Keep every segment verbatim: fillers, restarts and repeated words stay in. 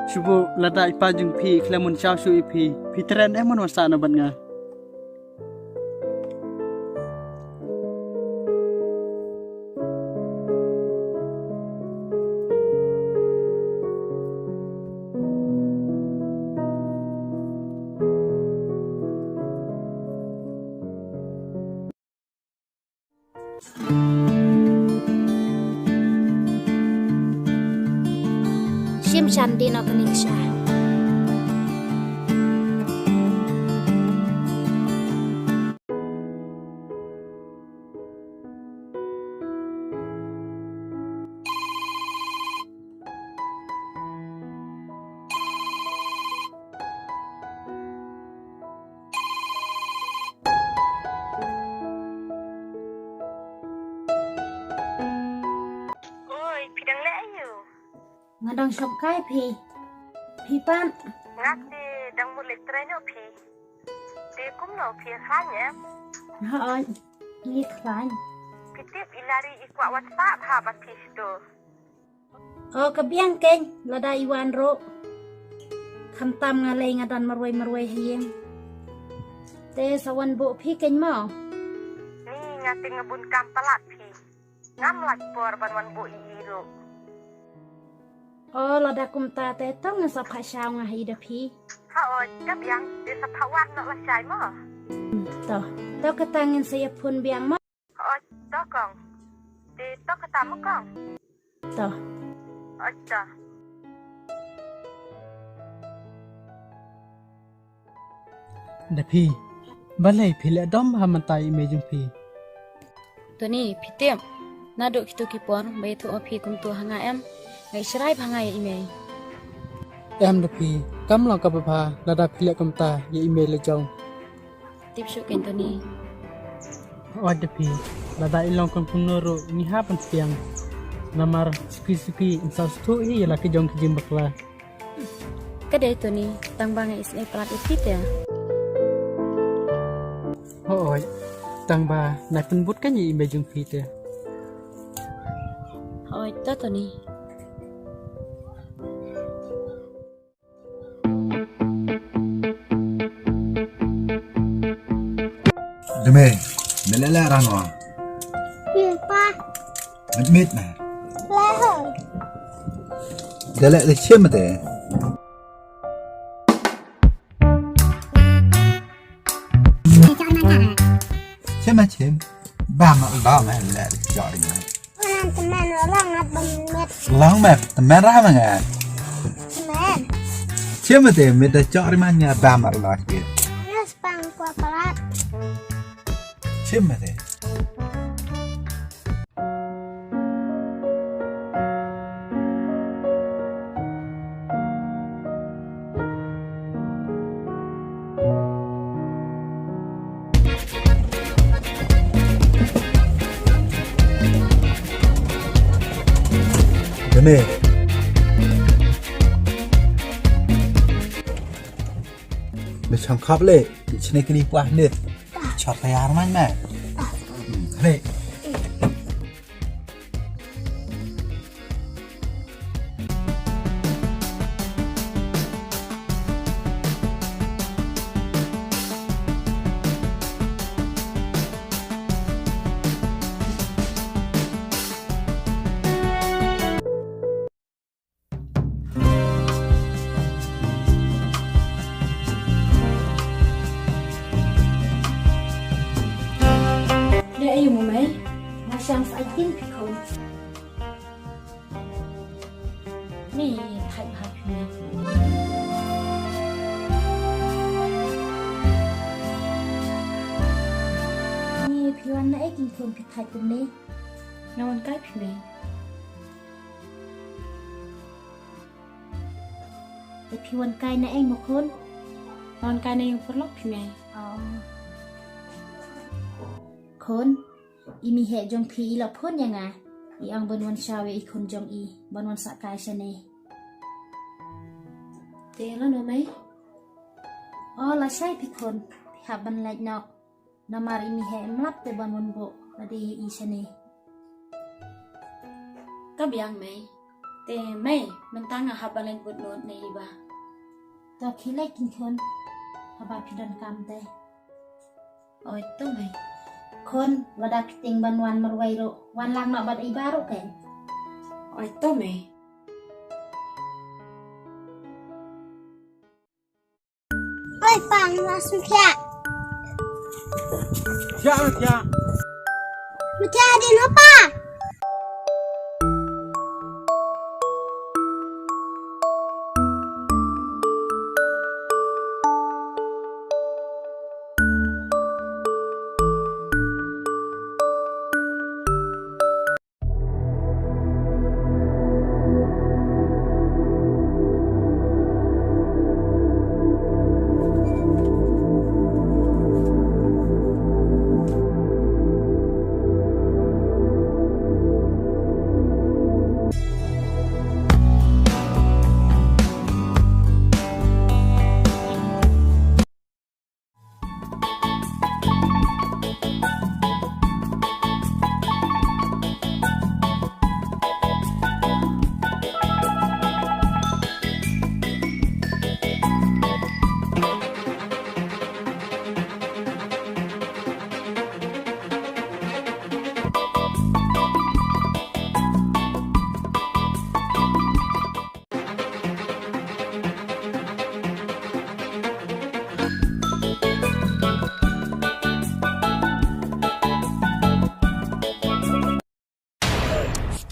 Shu buh lada i pa jong phi i khlem wan shaw shuh ïa phi, phi treh em ban wan sah noh bad nga? Shim shan dino kani ksha. Oi, phi dang leh aïu? Nga dang shong kai phi. Phi pat? Nga te dang mut leit trei noh phi. Te kumno phi khlaiñ em? Hooid, ngi khlaiñ. Phi tip i Lari i kwah wan sah bha bad phi shuh. O ka biang keiñ, lada i wan ruh. Khamtam nga lei nga don marwei marwei ha ïing. Te sa wan buh phi keiñ mo? Ni nga te nga bun kam palat phi. Ngam lait por ban wan buh ïa i ruh. O lada kumta te to ngan sa phah shaw nga ha i da phi. Hooid, ka biang, te sa phah wad noh lashai mo. Hmm, to, to kata ngin sa ïa phone biang mo. Hooid, to kong. Te to kata mo kong. To. Hooid, to. Da phi, balei phi leh dom bha mynta ïa i mei jong phi? Tony, phi tip, naduh kito ki por ba ïathuh ma phi kumto ha nga em, nga ïashrai bha nga ïa i mei. Em da phi, kam long kaba bha lada phi leh kumta ïa i mei la jong. Tip shuh keiñ Tony. Hooid da phi, lada i long kum kumno ruh ngi hap ban pdiang. Namar suki suki yn sa sngewthuh hi ïa la ki jong ki jingbakla. Ka dei Tony, tang ba nga isynei palat ïa phi te. Hooid, tang ba nai pynbud kane i mei jong phi te. Hooid, to Tony. Dame, me leh leh ranwa. Phi pa. Mit mit na. Leh ho. Da leh leh chim te. Chim ma chim. Ba ma ba ma leh leh chim. Temen, long ap bam met. Long met, temen rah ma nga. Temen. Chim ma te, met da chok ri ma nga ba ma lo ke. Yes, pang kwa palat. Chim ma te. Dame. Me cham khap le, chne kini kwah ne. Chot tayar man me. Hmm, le. Dei aïu mo mei? Nga shang sa ai tin phi khun. Ni thait bha phi. Ni phi wan na ai tin khun phi thait kum ni. Nga wan kai phi mei. Te phi wan kai na ei mo khun? Wan kai na ïing paralok phi mei. Oh. Khun, i mei heh jong phi i la phone ïa nga. I ong ban wan shaw ïa i khun jong i, ban wan sah kai shane. Te lano mei? Oh, lashai phi khun, phi hap ban leit noh. Namar i mei heh em lap te ban wan buh lade ïa i shane. Ka biang mei. Te mei, mynta nga hap ban leit bud nud na i bah. To khie leit kin khun. Haba phi don kam te. Oi to mei. Khun, lada kti ban wan marwei ruh, wan lang noh bad i bah ruh ken. Oi to mei. Oi pa, nga sngewthuh. Sngewthuh. Sngewthuh din ho pa.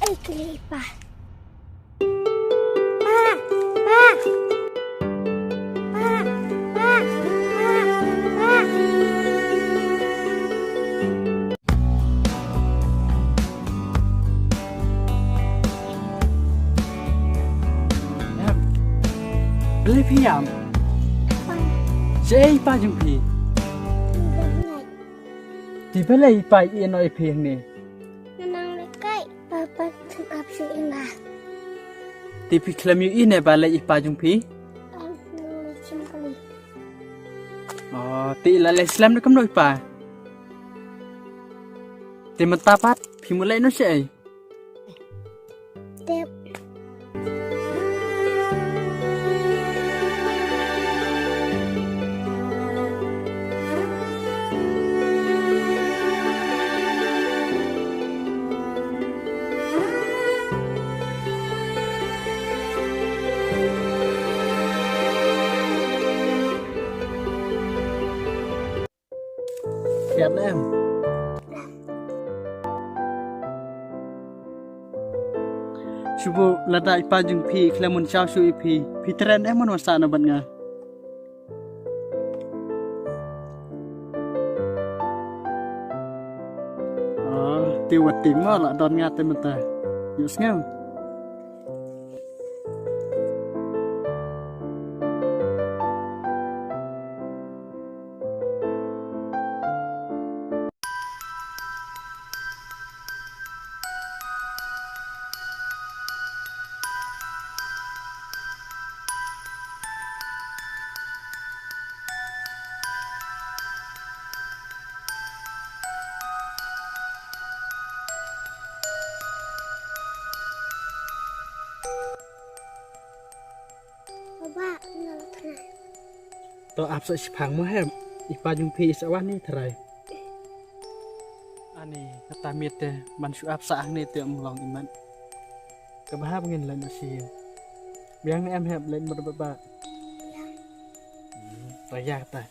Ei, kli pa. Pa, pa. Pa, pa, pa, pa. Balei phi ïam? Shaei i pa jong phi? Te balei i pa ïeh noh ïa phi hangne? Nga nang leit kai, papa, kam ap shuh ïa nga. Te phi khlem ïohi ne balei i pa jong phi? Em, nga nang leit shim kali. Oh, te i la leit slem ne kumno i pa? Te mynta pat phi mut leit noh shaei? Tip. Khriat ne em? Shu buh lada i pa jong phi khlem mynsaw shuh ïa phi, phi treh ne em ban wan sah noh bad nga? Ah, te wat tieng mo, la don nga te mynta. Ïohsngew. Baba, nga la tnga. To ap sah shiphang mo hep. I pa jong phi i sa wan ïa tharai. Ani, kata miet te, ban shu ap sah hangne te ym long imat. Kaba hap ngin leit noh sha ïing. Biang ne em hep leit mut baba. Biang. Hmm, to ïa kata.